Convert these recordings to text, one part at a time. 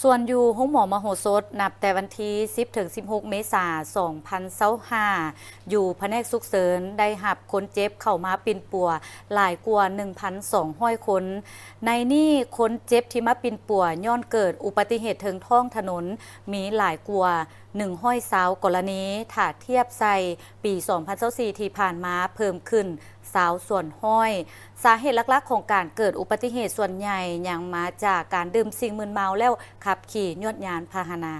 ສ່ວນຢູ່ໂຮງໝໍມະໂຫສົດ ນັບແຕ່ວັນທີສິບເຖິງສິບຫົກເມສາສອງພັນຊາວຫ້າ ຢູ່ພະແນກສຸກເສີນ ໄດ້ຮັບຄົນເຈັບເຂົ້າມາປິ່ນປົວຫຼາຍກວ່າໜຶ່ງພັນສອງຮ້ອຍຄົນ. ໃນນີ້ຄົນເຈັບທີ່ມາປິ່ນປົວຍ້ອນເກີດອຸບັດຕິເຫດເທິງທ້ອງຖະໜົນ ມີຫຼາຍກວ່າໜຶ່ງຮ້ອຍຊາວກໍລະນີ, ຖ້າທຽບໃສ່ປີສອງພັນຊາວສີ່ທີ່ຜ່ານມາເພີ່ມຂຶ້ນຊາວສ່ວນຮ້ອຍ. ສາເຫດຫຼັກໆຂອງການເກີດອຸບັດຕິເຫດສ່ວນໃຫຍ່ຍັງມາຈາກການດື່ມສິ່ງມຶນເມົາແລ້ວຂັບຂີ່ຍວດຍານພາຫະນະ.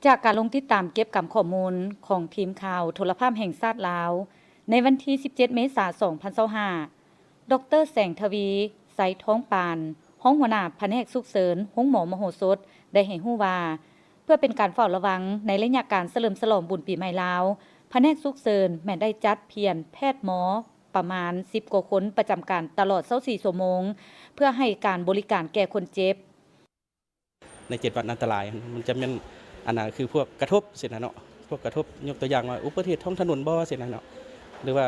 ຈາກການລົງຕິດຕາມເກັບກຳຂໍ້ມູນຂອງທີມຂ່າວໂທລະພາບແຫ່ງຊາດລາວ ໃນວັນທີສິບເຈັດເມສາສອງພັນຊາວຫ້າ ດອກເຕີ ແສງທະວີ ໄຊທອງປານ ຮອງຫົວໜ້າພະແນກສຸກເສີນ ໂຮງໝໍມະໂຫສົດ ໄດ້ໃຫ້ຮູ້ວ່າ ເພື່ອເປັນການເຝົ້າລະວັງໃນໄລຍະການສະເຫຼີມສະຫຼອງບຸນປີໃໝ່ລາວ, ພະແນກສຸກເສີນແມ່ນໄດ້ຈັດພຽນແພດໝໍປະມານສິບກວ່າຄົນປະຈຳການຕະຫຼອດຊາວສີ່ຊົ່ວໂມງ ເພື່ອໃຫ້ການບໍລິການແກ່ຄົນເຈັບ. ໃນເຈັດວັນອັນຕະລາຍ ມັນຈະແມ່ນ ອັນນ່າ ຄືພວກກະທົບຊີ້ນະເນາະ, ພວກກະທົບ ຍົກຕົວຢ່າງວ່າ ອຸບັດຕິເຫດທ້ອງຖະໜົນບໍຊີ້ນະເນາະ ຫຼືວ່າ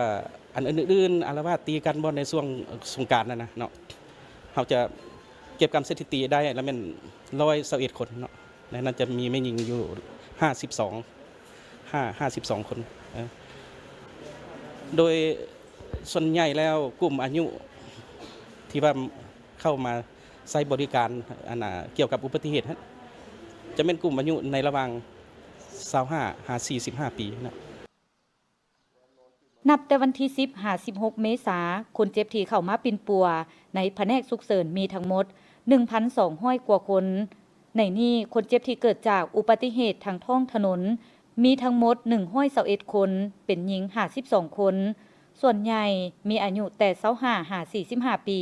ອັນອື່ນໆ ອາລະວາດຕີກັນບໍໃນຊ່ວງສົງການນັ້ນນະເນາະ. ເຮົາຈະເກັບກຳສະຖິຕິໄດ້ລະແມ່ນຮ້ອຍຊາວເອັດຄົນເນາະ, ໃນນັ້ນຈະມີແມ່ຍິງຢູ່ຫ້າສິບສອງ ຫ້າ ຫ້າສິບສອງຄົນ. ເອີ ໂດຍສ່ວນໃຫຍ່ແລ້ວກຸ່ມອາຍຸທີ່ວ່າເຂົ້າມາ ໃຊ້ບໍລິການ ອັນນ່າ ກ່ຽວກັບອຸບັດຕິເຫດຫັ້ນ ຈະແມ່ນກຸ່ມອາຍຸໃນລະຫວ່າງຊາວຫ້າຫາສີ່ສິບຫ້າປີນະ. ນັບແຕ່ວັນທີສິບຫາສິບຫົກເມສາ, ຄົນເຈັບທີ່ເຂົ້າມາປິ່ນປົວໃນພະແນກສຸກເສີນມີທັງໝົດໜຶ່ງພັນສອງຮ້ອຍກວ່າຄົນ. ໃນນີ້, ຄົນເຈັບທີ່ເກີດຈາກອຸບັດຕິເຫດທາງທ້ອງຖະໜົນມີທັງໝົດໜຶ່ງຮ້ອຍຊາວເອັດຄົນ, ເປັນຍິງຫ້າສິບສອງຄົນ, ສ່ວນໃຫຍ່ມີອາຍຸແຕ່ຊາວຫ້າຫາສີ່ສິບຫ້າປີ.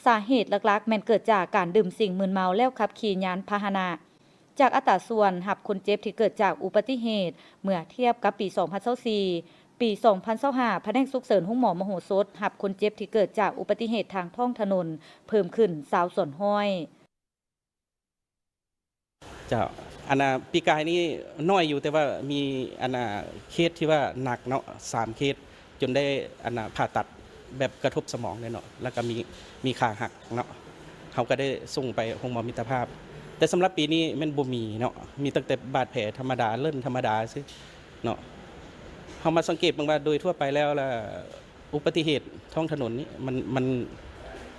ສາເຫດຫຼັກໆແມ່ນເກີດຈາກການດື່ມສິ່ງມຶນເມົາແລ້ວຂັບຂີ່ຍານພາຫະນະ. ຈາກອັດຕາສ່ວນຮັບຄົນເຈັບທີ່ເກີດຈາກອຸບັດຕິເຫດ ເມື່ອທຽບກັບປີສອງພັນຊາວສີ່, ປີສອງພັນຊາວຫ້າ ພະແນກສຸກເສີນໂຮງໝໍມະໂຫສົດ ຮັບຄົນເຈັບທີ່ເກີດຈາກອຸບັດຕິເຫດທາງທ້ອງຖະໜົນເພີ່ມຂຶ້ນຊາວສ່ວນຮ້ອຍ. ເຈົ້າ ອັນນ່າ ປີກາຍນີ້ນ້ອຍຢູ່ ແຕ່ວ່າມີ ອັນນ່າ ເຄສທີ່ວ່າໜັກເນາະ ສາມເຄສ ຈົນໄດ້ ອັນນ່າ ຜ່າຕັດແບບກະທົບສະໝອງເລີຍເນາະ ແລ້ວກໍມີ ມີຂາຫັກເນາະ, ເຮົາກໍໄດ້ສົ່ງໄປໂຮງໝໍມິດຕະພາບ. ແຕ່ສຳລັບປີນີ້ແມ່ນບໍ່ມີເນາະ, ມີຕັ້ງແຕ່ບາດແຜທຳມະດາ ເລີ້ນທຳມະດາຊື່ເນາະ. ເຮົາມາສັງເກດເບິ່ງວ່າໂດຍທົ່ວໄປແລ້ວລະ ອຸບັດຕິເຫດທ້ອງຖະໜົນນີ້ ມັນ ມັນ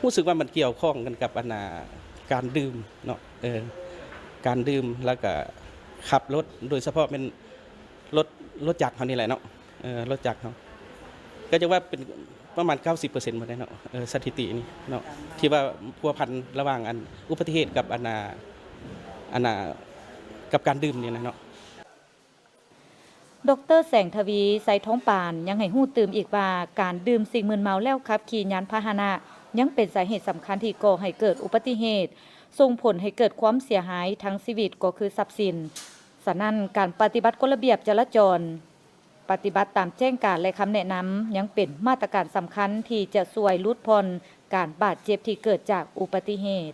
ຮູ້ສຶກວ່າມັນກ່ຽວຂ້ອງກັນກັບ ອັນນ່າ ການດື່ມເນາະ, ເອີ ການດື່ມ ແລ້ວກະຂັບລົດ ໂດຍສະເພາະແມ່ນລົດ ລົດຈັກເຮົານີ້ແຫຼະເນາະ, ເອີ ລົດຈັກເຮົາ ກໍຈະວ່າເປັນປະມານເກົ້າສິບເປີເຊັນໝົດເດ້ເນາະ, ເອີ ສະຖິຕິນີ້ເນາະ ທີ່ວ່າພົວພັນລະຫວ່າງ ອັນ ອຸບັດຕິເຫດກັບ ອັນນ່າ ອັນນ່າ ກັບການດື່ມນີ້ນະເນາະ. ດອກເຕີ ແສງທະວີ ໄຊທອງປານ ຍັງໃຫ້ຮູ້ຕື່ມອີກວ່າ ການດື່ມສິ່ງມຶນເມົາແລ້ວຂັບຂີ່ຍານພາຫະນະ ຍັງເປັນສາເຫດສຳຄັນທີ່ກໍ່ໃຫ້ເກີດອຸບັດຕິເຫດ, ສົ່ງຜົນໃຫ້ເກີດຄວາມເສຍຫາຍທັງຊີວິດກໍຄືຊັບສິນ. ສະນັ້ນ, ການປະຕິບັດກົດລະບຽບຈະລາຈອນ, ປະຕິບັດຕາມແຈ້ງການ ແລະ ຄຳແນະນຳ ຍັງເປັນມາດຕະການສຳຄັນທີ່ຈະຊ່ວຍຫຼຸດຜ່ອນການບາດເຈັບທີ່ເກີດຈາກອຸບັດຕິເຫດ.